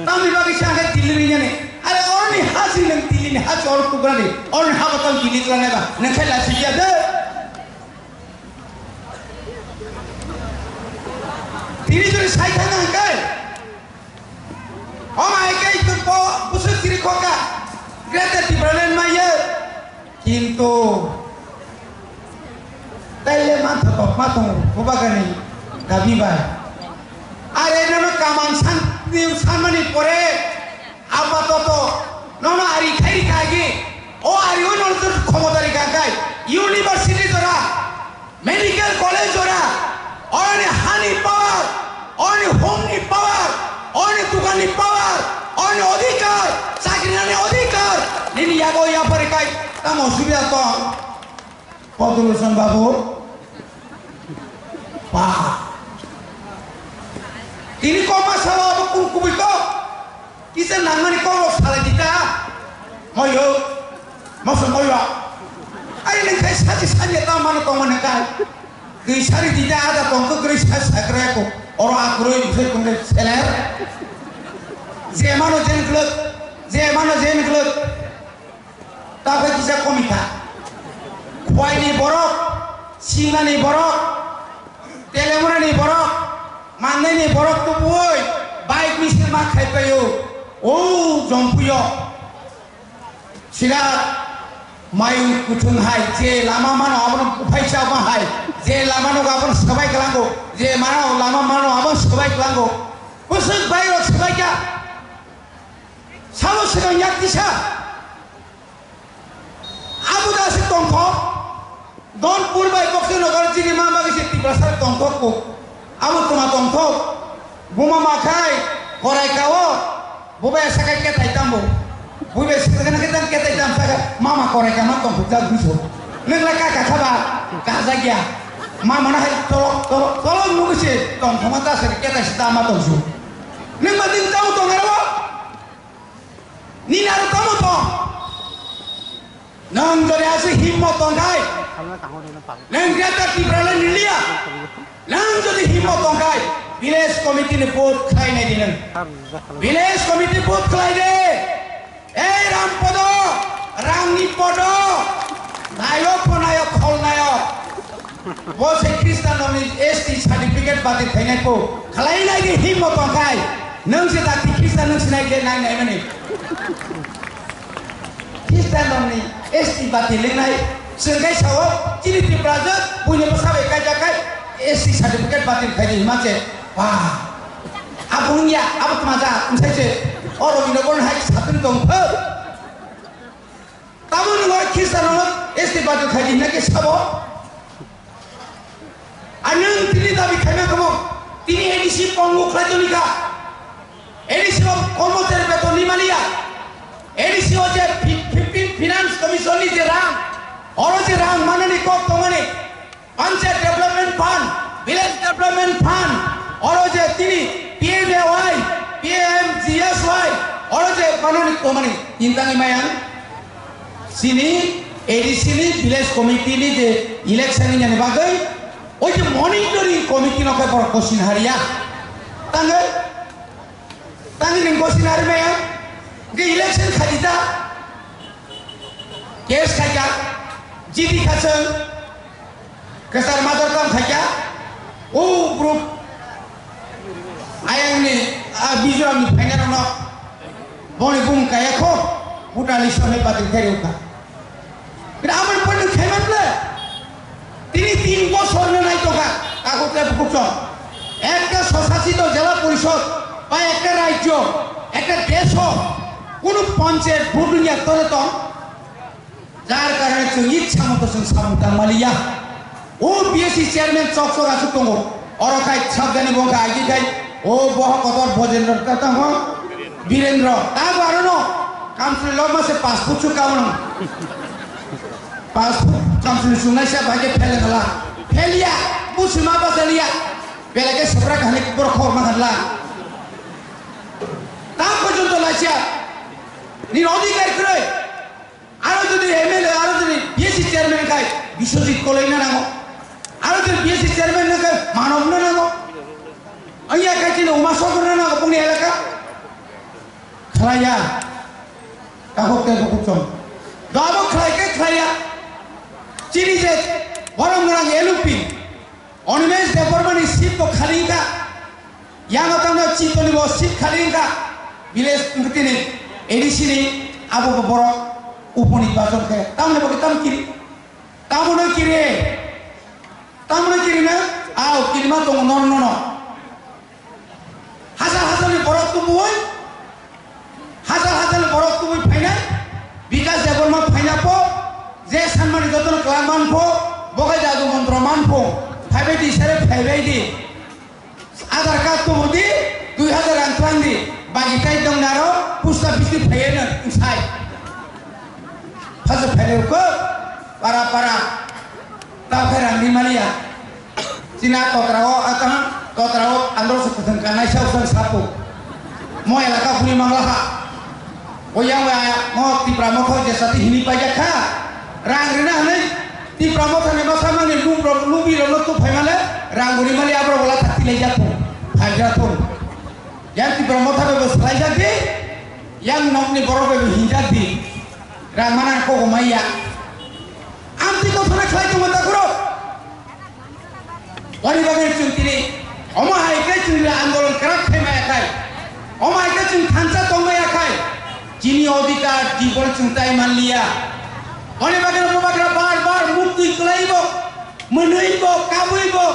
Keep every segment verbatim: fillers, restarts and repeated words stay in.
Tamni bagwi sa khe Delhi rinani. Are oroni ha si nang Delhi ni ha si oro tugrani. Oroni ha batang Delhi tugrani ba. Nang khe la si ya de. Tini jori sai thang ang kai. O ma ai kai tu po busu tiri khoka. Greater Tipraland ma ye. Kintu taile manthotok ma tongo, bubagani dabi bai. Are nono kaman san, sanmani pore apatoto nono ari khairi kagi, o ari o nono khomotari kakai, university jora, medical college jora, oroni hani power, oroni home ni power, oroni dukan ni power, oroni odhikar, chakri nani odhikar, nini yago yapari kai, tamo subida tong. Koduluson babu, pa. Tini koma salo abo kung kubui kok. Kisa nangmani kok rok salai dita. Moyo, moso moyo. Ari nang khai sachi sanya ta mano tongmani kai. Twi sari dita ada tongko kri sa sakra ko. Oro akroi bisoi kungre seler. Je mano jen glek, je mano jen glek. Tabuk kisa komikha. Khwaini borok, singnani borok, telemunani borok, mannaini borok tubuwi bike misil ma khai paio. O jompuyo. Sira mayu kuthung hai, je lama mano abono buphai chama hai, je lama nogo abono sabai klango, je mano lama mano abono sabai klango. Bwswk bai rok sabai kha. Sabo swkang yak tisa. Abo da se tongthok. Donpur bai Boksinagar chini ma bagwi se Tiprasa tongthok ko. Abo tuma tongthok. Buma ma khai korai kao. Bubai sakai ketai tambo. Bubai sakai na ketai ketai tam saka mama korai kama tongthok jak biso. Nengla ka ka khaba ka jagya. Mama na hai tolok tolok tolok nugwi se tongthok ma ta se ketai se tama tongsu. Nengma din tamo tongero. Nini aro tamo tong? Nwng jodi aswk himmo tong khai, nwng Greater Tipraland ni liya. Nwng jodi himmo tong khai, village committee ni vote khlai nai di nwng. Village committee vote khlai de. Ei Rampodo, Rangni Podo, nayok pho nayok, khol nayok. Bo se Khristan rokni S T certificate batil khainai po. Khlai nai di himmo tong khai. Nwng se dakti Khristan nwng sinai je nai nai mani. Khristan rokni S T batil lingnai. Swngkai sao chini Tripura je buino bwsa bai kaijak kai S T certificate batil khai di hima se. Ba. Abo wngya, abo tma ja, wngsaise. O Robindra Bharon hai satri tong pho. Tamo nwngo Khristan rokno S T bajo khai di hwnna khe sabo? Ar nwng tini dabi khaima kamo, tini A D C pongo khlai toni kha. A D C o kormochari beton ni maliya. A D C o je fi-, fifteen Finance Commission ni je rang, oro je rang manani kok tongmani, Panchayat Development Fund, Village Development Fund, oro je tini P M A Y, P M G S Y, oro je manani tongmani, tintani mayang. Chini A D C ni village committee ni je election ni jani bagwi, oi je monitoring committee no khe borok kosin hariya. Tangwi, tangwi nwng kosin hari maya, je election khaijak, case khaijak, G D khachwng, kwchar major kam khaijak, o group ayang ni, ah, Mizoram ni phainai rok no, boni bumung kaya kho, voter list o hwnwi batil khe rw kha. Khe amoni pore nwng khaiman ble? Tini tin bosor no nai tongkha, takhuk tei bukhuk song. Ekta swsasito jela porishod ba ekta rajyo, ekta desho, kunu panchayat vote wngya tole tong? Jar karone chwng itsa moto chwng samung tang maliya. O B S C chairman chok chok aswk tongo. Oro khai sabjani bo khai agi khai. O boha kotor Bojendra ta tamo. Birendra. Ta bo aro no. Kamsri lok ma se passport chu kaun. Passport kamsri sunai sa bage phele ngala. Pheliya. Bu sima ba jaliya. Belage sabra khani bor khor ma khala. Ta porjonto lasia. Ni odhikar kwrwi. Aro jodi M L A, aro jodi B S C chairman khai Biswajit Koloi na nango. Aro jodi B S C chairman na khai Manob na nango. Anya khai chini Uma Sogor na nango bongni elaka. Khlaiya. Takhuk tei bukhuk chwng. Dabo khlai khe khlaiya. Chini je borok nang L P. Animesh Debbarma ni seat bo khali wngkha. Yang tamo Chitoni bo seat khali wngkha. Village wngkha tini A D C ni abo bo borok uponi bachon khe. Tamni bo tam kiri. Tamo no kiri. Tamo no kiri na. Ao kiri ma tongo no no no. Hajar hajar ni borok tubui, hajar hajar ni borok tubui phainai, Bikas Debbarma phaina po, je sanmani jotono kwlak man po, bogai jadu montro man po, phaibai di sere phaibai di. Aadhaar card tubu di, dui hajar rang twlang di, bagi tai dong naro, post office ni phaiye no, sai. Phasa phaile ko, para para, ta pherang di maliya. China totra o, atang totra o, andro se kuthang kanai sa usang sapu. Mo elaka huni mangla ha. O yang wa mo Tipra Motha je sati hini paja kha. Rang rina hwnwi Tipra Motha ni basa mani lum rok, lubi rok no tu phai male, rang guri mali abro wala thak tilai jatu. Phai jatu. Yang Tipra Motha be salai jati. Yang nok ni borok be hinjak di. Rang mana ko maya. Amtwi kothona khlai tongma takhurok. Boni bagwi chwng tini omo hai khe chwng le andolon kwrak khai maya khai. Omo hai khe chwng thansa tong maya khai. Chini odhikar jibon chwng tai man liya. Boni bagwi omo bagra bar bar muktwi kwlai bo, mwnwi bo, kabwi bo.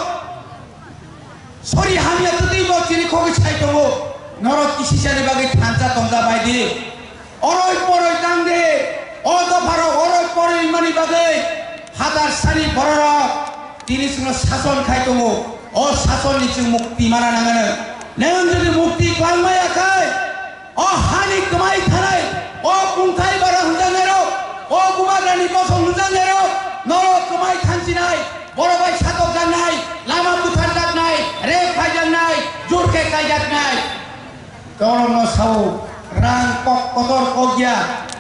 Sori hamya twtwi bo chini khogwi sai tongo. Norok kisisani bagwi thansa tongja bai di. Oroi poroi tang di. O dopharok oroi poroi mani bagwi hatar sani bororok tini chwngno sason khai tongo. O sasonni chwng mukti mana nangano. Nwng jodi mukti kwlangmaya khai, o hani kwmai thanai, o kungthai bara hwnjaknairok, o bubagrani bosong hwnjaknairok, norok kwmai thansinai, borok bai satokjaknai, lama butharjaknai, rek phaijaknai, jur khe kaijaknai. Torokno sao, rang kok kotor kok ya,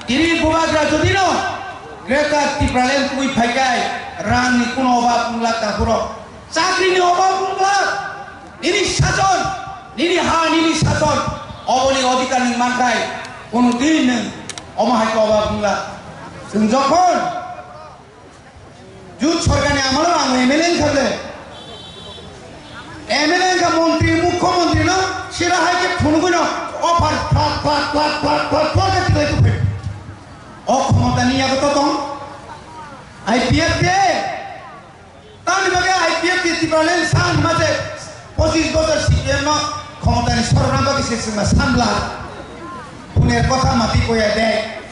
tini bubagra jodino Greater Tipraland twi phaikai, rangni kuno obab wngla takhurok. Chakrini obab wngkha, nini sason, nini ha, nini sason, oboni odhikar nwng mankhai, kono din nwng omo hai khe obab wngla. Chwng jokhon Jut sorkarni amalo ang M L A wngkha le, M L A wngkha montri, mukhyamantri no sira hai khe phunugwi no offer plat, plat, plat khe tilai tuphai. O khomotani yago to tong? I P F de. Tamni bagwi I P F ni Tipraland san maje pochis bosor C P M no khomotani sorokna bagwi se chwngma sanbla. Phuner kotha mati koya de,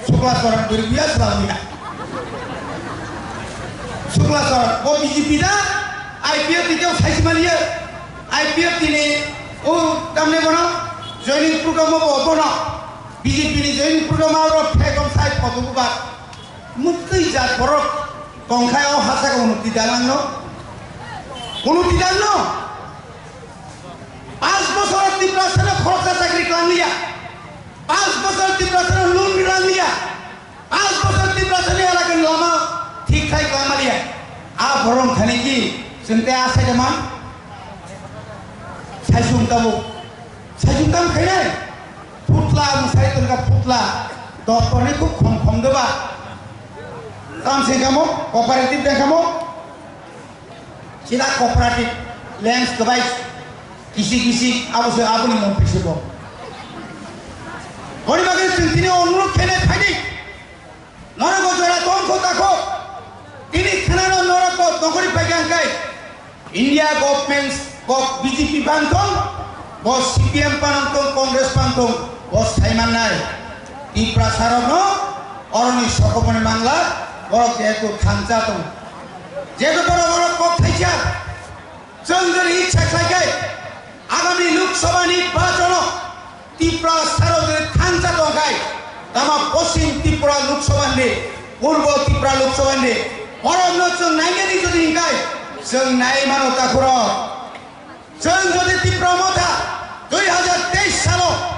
Sukla Soron bwrwi buya swlamya. Sukla Soron, bo B J P da, I P F ni keu saisi maliya. I P F ni o tamne bono joining program o bo bono. B J P ni joining program o ro phegom sai photo bubar. Muktwi jat borok tongkhai o hachak unuti dalangno. Unuti dalno. Panch bosor Tiprasano khoroksa chakri klangliya. Panch bosor Tiprasano loan ringliya. Panch bosor Tiprasani elakani lama thik khai klangmaliya. A borom khani ki chwng tei a saida man? Saisung tabuk. Saisung tam khainai? Putla, mwsai tongkha putla. Doptorni khub khom khom deba. Tam se kamo, cooperative de kamo. Sida cooperative, lands kwbai. Kisi kisi, abo se aboni montri se bo. Boni bagwi chwng tini onurod khainai phaidi. Norok bo jora tong kho ta kho. Tini khwnano norok bo nokori paikha hwnkhe India government kok B J P phan thung, bo C P M phan thung, Congress phan thung, bo sai mannai. Tiprasarokno oroni sokomoni mangla, borok jehetu thansa tongo. Jehetu borok, borok kok thaisa, chwng jodi ichha khlai khe, agami Lok Sabha ni bachono Tiprasarok je thansa tongkhai, tama Poschim Tripura Lok Sabha ni, Purbo Tripura Lok Sabha ni, borokno chwng nainani jodi hinkhai, chwng nai mano takhurok. Chwng jodi Tipra Motha dui hajar teis salo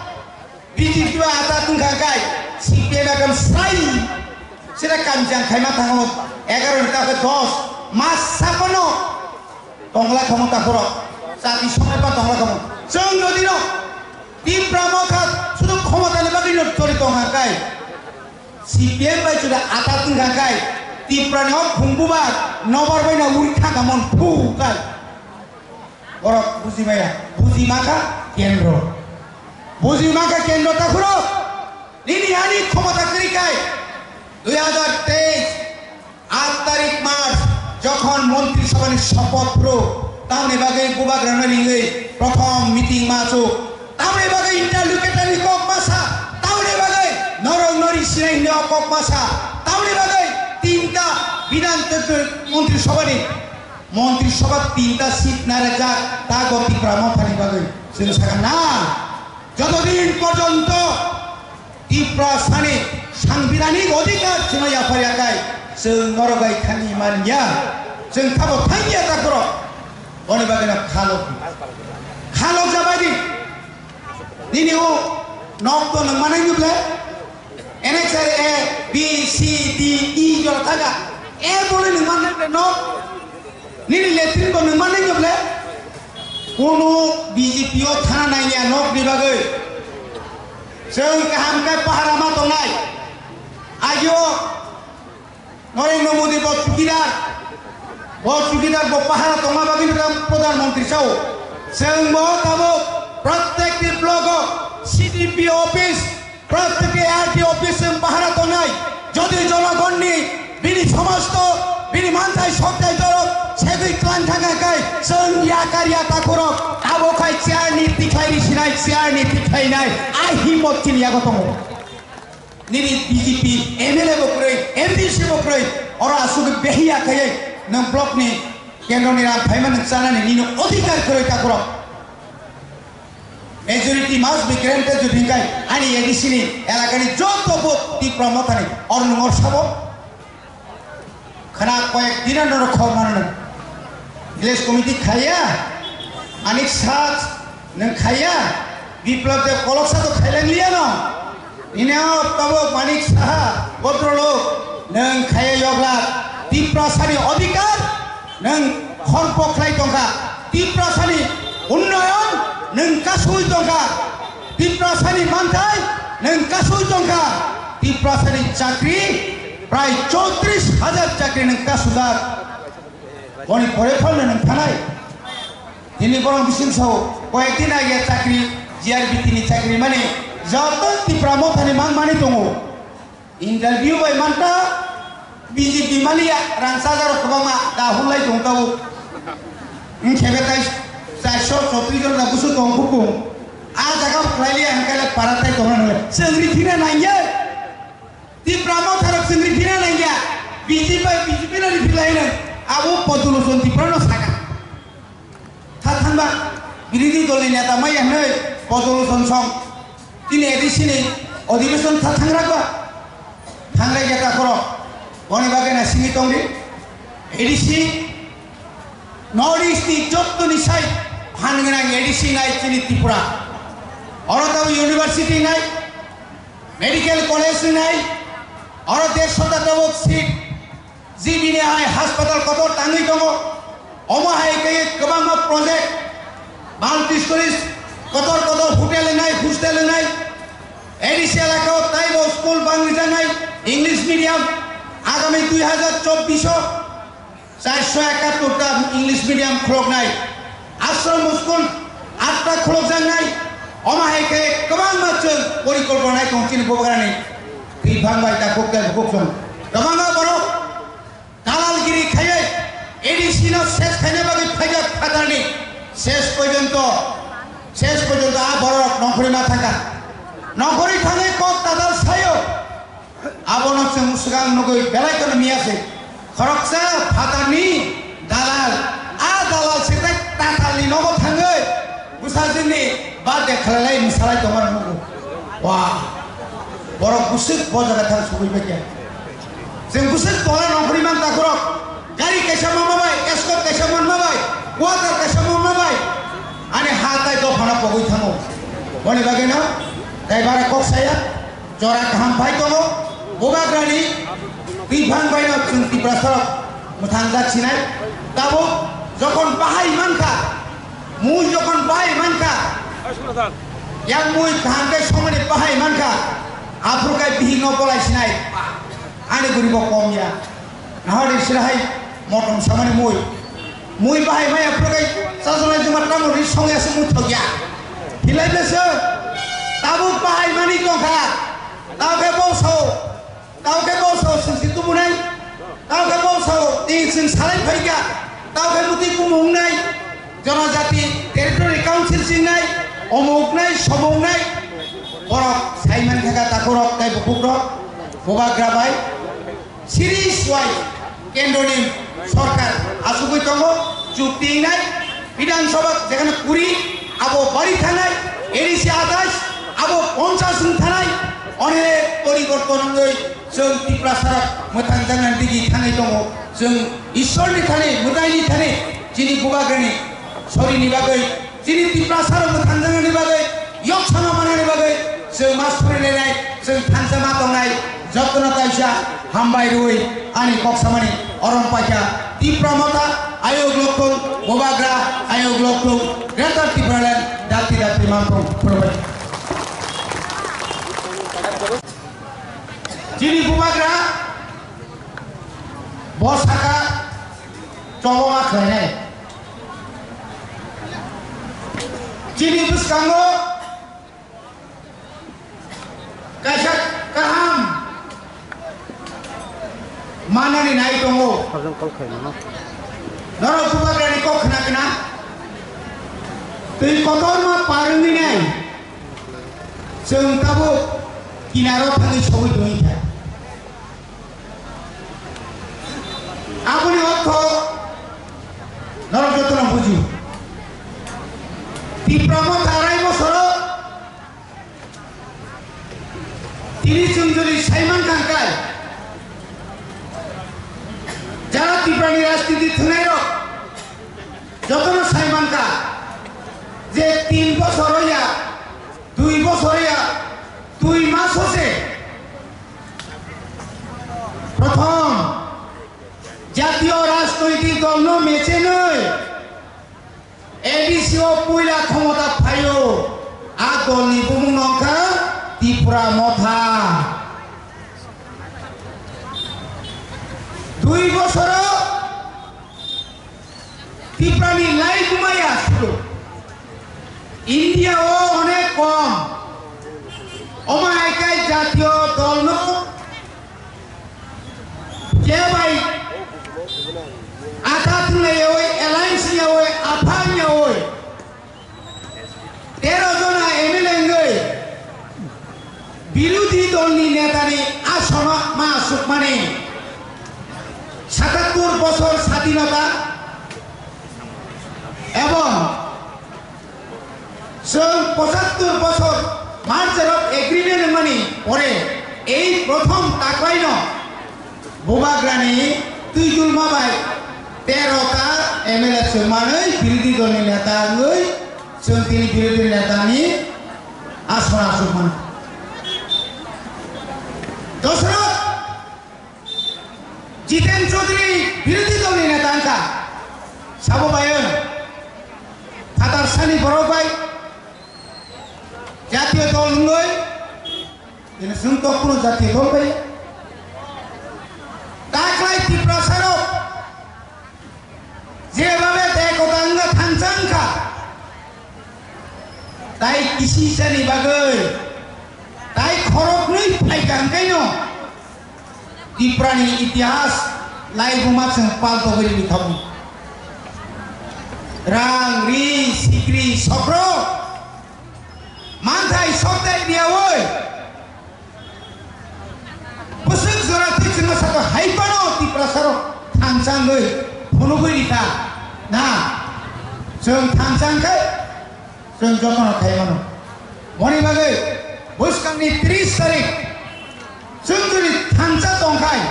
B J P bai atat wngkha khai, C P M ekdom srai sida kamjang khaima thango, egaroh ni ta khe dos mas saphano tongla khamu takhurok, jati songkha tongla khamu. Chwng jodi no Tipra Motha sudu khomotani bagwi no tongkha kai, C P M bai chwla atat wngkha kai, Tiprani o khungbu ba nobar bai na uri kha kamon phu kai. Borok buji maya, buji makha kendro. Buji makha kendro takhurok. Nini ani khomota kwrwi kai. Dui hajar teis, aat tarik March, jokhon Montri Sabhani sopoth phuru, tamni bagwi bubagrano ringwi prothom meeting ma achuk. Tamni bagwi interlocutorni kok ma sa, tamni bagwi norok nori sinai hwnwi o kok ma sa, tamni bagwi tinta Bidhan Montri Sabhani Montri Sabha tinta seat narajak, tago Tipra Mothani bagwi. Chwng sakha na, jotodin porjonto Tiprasani sangbidhanik odhikar chwngno yapharya kai, chwng norok bai thangwi manya, chwng thabo thangya takhurok. Boni bagwino khalok, khalok jabai di. Nini o nok to nwng manai nukle? N H R A, B, C, D, E jora thaga. A bole nwng manai nukle nok? Nini latrine bo nwng manai nukle? Kono B J P o thana nangya nok ni bagwi. Chwng kaham khe pahara ma tongnai. Agio Narendra Modi bo chukidar, bo chukidar bo pahara tongma bagwi Pradhan Mantri sao. Chwng bo tabuk prottekti block o C D P O office, prottekti R D O office chwng pahara tongnai. Jodi jonogonni bini somosto bini manthai sokthai jorok segwi klang thangkha kai chwng yakar ya takhurok abo khai chair ni tikhlai ri sinai, chair ni tikhlai nai a himmot chini yago tongo. Nini B J P M L A bo kwrwi, M D C bo kwrwi, oro aswk behiya khaiwi nwng block ni kendro ni rang phaima nwng chanani nini odhikar kwrwi takhurok. Majority must be granted jodi hinkai ani A D C ni elaka ni joto vote Tipra Mothani oro nwng oro sabo. Khana koyek din ano rok khok mano. Village committee khaiya, Manik Saha nwng khaiya, Biplab Deb koloksa to khailang liya no. Nini o tabuk Manik Saha, Bhadralok, nwng khaiya yoglak, Tiprasani odhikar nwng khorpo khlai tongkha, Tiprasani unnoyon nwng kasui tongkha, Tiprasani manthai nwng kasui tongkha, Tiprasani chakri Prai chowtris hajar chakri nwng kasujak. Boni pore phalno nwng thanai. Tini borok bising sao, koyek din age chakri, G R B T ni chakri mani, joto Tipra Mothani man mani tongo. Interview bai manta, B J P maliya, rang sajar kwbangma, da hulai tong tabo. Wng khe betai charso chowtris jon da busu tong khukung. A jaga khlai liya hwnkhe le para tai tongna nang le. Chwng ri thina nang ye. Tipra Motha rok chwng riphina nangya, B J P bai B J P no riphilai nang, abo Podolochon Tipra no saka. Tha thangba, birodhi dol ni neta maya hwnwi Podolochon song, tini A D C ni odhibeshon tha thangragba, thangrai geta khoro, boni bagwi na simi tongdi, A D C, North East ni jotto ni sai phan gwnang A D C nai chini Tripura. Oro tabo university nai, medical college ni nai, oro dersho ta tabuk seat, G B ni hai hospital kotor tangwi tongo. Omo hai khe kwbangma project, multi stories, kotor kotor hotel ni nai, hostel ni nai, A D C elaka o taibo school bangwi janai, English medium, agami dui hajar chobbish o, Charso ekattor ta English medium khuloknai, ashram school atta khulokjaknai, omo hai khe kwbangma chwng porikolpona nai tong chini bubagrani. Twi phang bai ta kok tei bukuk song kwbangma borok dalalgiri khaiwi A D C no ses khaina bagwi phaijak phatarni ses porjonto, ses porjonto a borok nongkhorwi ma thangkha. Nongkhorwi thangwi kok tadal saio. Abono chwng swkang nugwi belai kheno miya se. Khoroksa phatarni dalal, a dalal se tai tatalni nogo thangwi bwsajwkni birthday khlailai mwsalai tongmani nugo. Wah, borok bwswk bo jaga thang sugwi baikha. Chwng bwswk tola nongkhorwi man takhorok. Gari kaisa manma bai, escort kaisa manma bai, quarter kaisa manma bai, ani ha tai dophano pogwi thango. Boni bagwino tai bara kok saya. Jora kaham phai tongo, bubagrani twiphang baino chwng Tiprasarok mwthangjak sinai. Tabuk jokhon bahai mankha, mui jokhon bahai mankha, yang mui kaham khe somani bahai mankha, Aphuru kai bihik no bolai sinai. Ani guribo kom ya. Nahari sirahai motom samani mui. Mui bahai maya phuru kai chajolai juma tamo ri song ya se mui thok ya. Hilai bese. Tabuk bahai mani tongkha. Tao ke bo sao. Tao ke bo sao sisi tumunai. Tao ke bo sao ti sing salai phaikha. Tao ke muti kumung nai. Jonojati Territory Council singnai, omoknai, somoknai, borok saiman khe takhurok tei bukhukrok, bubagra bai, series wise kendroni sorkar achugwi tongo, chukti wngnai, Bidhan Sabha jekhano kuri, abo bari thanai, A D C athais, abo ponchas wng thanai, onek poriborton wngwi chwng Tiprasarok mwthangjaknani digi thangwi tongo, chwng Ishwarni thani, mwtaini thani, chini bubagrani sorini bagwi, chini Tiprasarok mwthangjaknani bagwi, yoksano manani bagwi, chwng ma sorilainai, chwng thansa ma tongnai, jotono kaisa hambai rwui ani kok samani orom paikha. Tipra Motha, Ayok Lokthung, Bubagra, Ayok Lokthung, Greater Tipraland, dati dati mangthung, khulumbai. Chini Bubagra, bo saka, choboma khlainai. Chini bwskango kaisa kaham manani nai tongo. Norok bubagrani kok khna khna twi kotorma par wngwi nai. Chwng tabuk kinaro thangwi sogwi tongwi kha. Aboni ortho norok jotono buji. Tipra Motha arai bosoro tini chwng jodi saiman kha khe, jara Tiprani rajniti thwngnairok jotono saiman kha je tin bosor ya, dui bosor ya, dui mas se prothom jatiyo rajnoitik dolno mechenwi A D C o puila khomota phaio, a dolni bumung wngkha Tipra Motha. Dui bosoro Tiprani lai kumaya suru. India o onek kom. Omo hai khe jatiyo dolno kebai ata thwnglayawi, alliance yawi, aphang yawi. Tero jona M L A wngwi birodhi dolni netani asono ma asukmani satattur bosor sadinota ebong chwng pochattor bosor merger of agreement wngmani pore ei prothom taklaino Bubagrani twijulma bai tero ta M L A chwng manwi birodhi dolni neta wngwi chwng tini birodhi neta ni aswk aswk mano. Dosrot Jiten Chaudhary birodhi dolni neta wngkha. Sabo bai wng phatar sani borok bai jatiyo dol wngwi Tini chwng to kuno jati dol bai. Taklai Tiprasa rok je babe de kota wngna thangchang kha. Tai kisi sani bagwi, tai khoroknwi phaikha hwnkhaino Tiprani itihas laibuma chwng paltogwi rwthago. Rang, ri, sikri, sokro, manthai sokdai riyawi. Bwswk jora thwi chwngno sakha hai phano Tiprasarok thangchangwi phunugwi rikha. Na, chwng thangchang khe chwng jotono khai mano. Moni bagwi bwskangni tris tarik chwng jodi thangcha tongkhai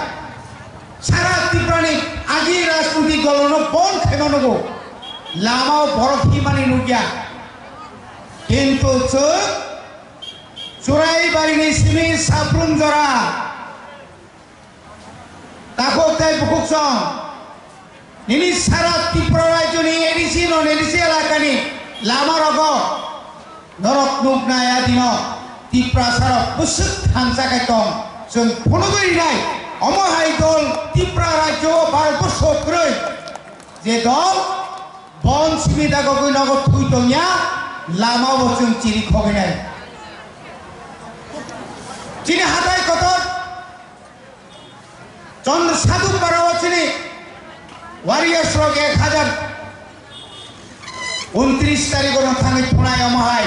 sara Tiprani agi rajniti dolono bon khai manogo. Lamao borok himani nukya. Kintu chwng Churaibarini simi Saprung jora takhuk tei bukhuk song nini sara Tripura rajyoni A D C non A D C elakani lama rogo norok nuknai adino Tiprasa rok bwswk thansa khe tong, chwng phunugwi rinai. Omo hai dol Tipra rajyo o Bharat borsho kwrwi je dol bon simi dagogwi nogo thwi tongya, lama bo chwng chiri khogwi nai. Chini hatai kotor Chandra Sadhu Parao chini warriors rok ek hajar untris tarikh no thangwi thunai omo hai.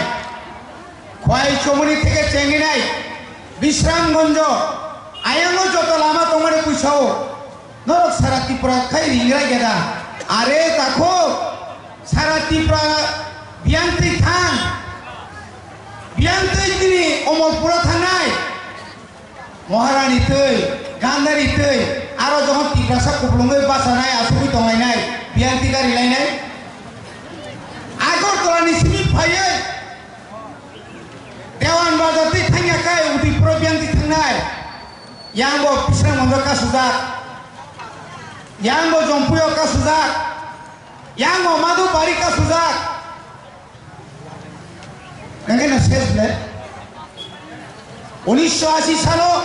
Khwai Chomoni theke chenginai Bisramganjo, ayango joto lama tongmani puisao norok sara Tripura khai ringrai geda. Are takho sara Tripura biyang twi thang, biyang twi tini Omorpura thangnai. Maharani twi, Gandhari twi, aro jokhon Tiprasa kupulungwi bachanai, asugwi tonglainai, biyang tika rilainai. Agartala ni simi phaiwi Dewan Bazar twi thangya kai, Udaipuro biyang twi thangnai. Yang bo Bisramganjo kasujak, yang bo Jompuio kasujak, yang bo Madhubari kasujak. Hwnkhe no ses le. Unisho ashi salo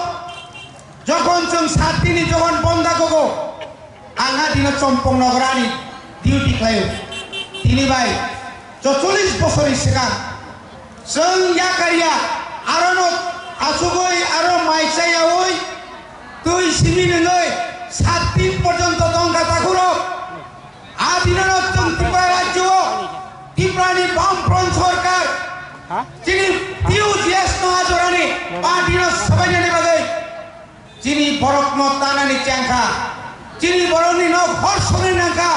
jokhon chwng sat dini jokhon bonda gogo, ang a dino Chompong Nogor ani duty khlaio. Tini bai cholish bosorni swkang chwng yakarya arono achugwi aro mai chayaui twi simi nungwi sat din porjonto tongkha takhurok. A dinano chwng Tripura rajyo o Tripurani Bamfront Sorkar chini T U G S no ajorani party no sabainani bagwi chini borokno tanani chengkha, chini borokni nok hor songwi nangkha,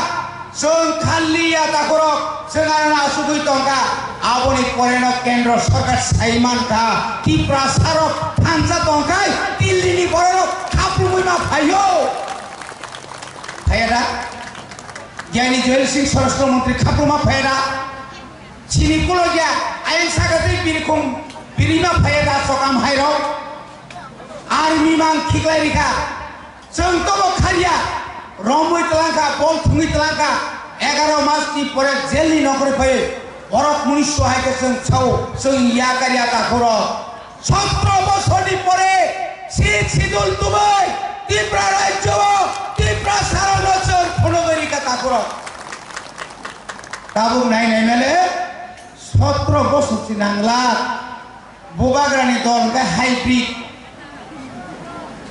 chwng khalliya takhurok chwng aroni asugwi tongkha, aboni poreno Kendro Sorkar sai mankha, Tiprasarok thansa tongkhai Dillini bororok khaprumwi ma phaio. Phaiya da? Gyani Joyal Singh Swarashtra Mantri khapruma phaiya da? Chini kulogya ayang saka tei birikhum birima phaiya da chokam hairok? Army mang khiklai rikha. Chwng tobo kharya, romwi twlangkha, bol thwngwi twlangkha. Egaro mas ni pore jail ni nokri phaiwi borok muni sohai khe chwng sao, chwng yakarya takhurok. Sotro bosorni pore Sixth Schedule tubui Tripura rajyo o Tiprasarokno chwng phunugwi rikha takhurok. Tabuk nai nai mele sotro bosor si nangla. Bubagrani dol hwnkhe hybrid.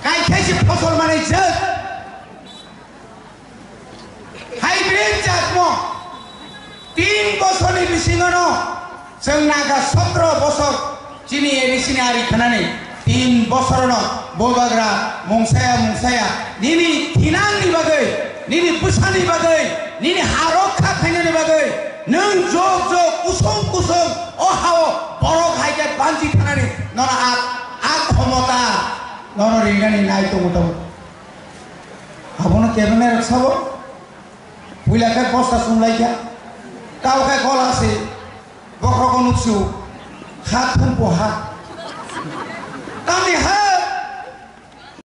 Kaikhai se phosol manwi jwk. Hybrid jatmo tin bosorni bisingono chwng naga sotro bosor chini A D C ni ari khanani tin bosorono bubagra mungsaya mungsaya nini thinangni bagwi, nini bwsani bagwi, nini ha rokha khainani bagwi nwng jok jok kusung kusung o hao borok hai khe banchi thanani nono a, a khomota nono rinani nai tongo tongo. Abono kebengnairok sabo? Puila khe bosta chumlaikha, tao khe gola se, bokhrogo nuksu, ha thumpo ha. Tamni ha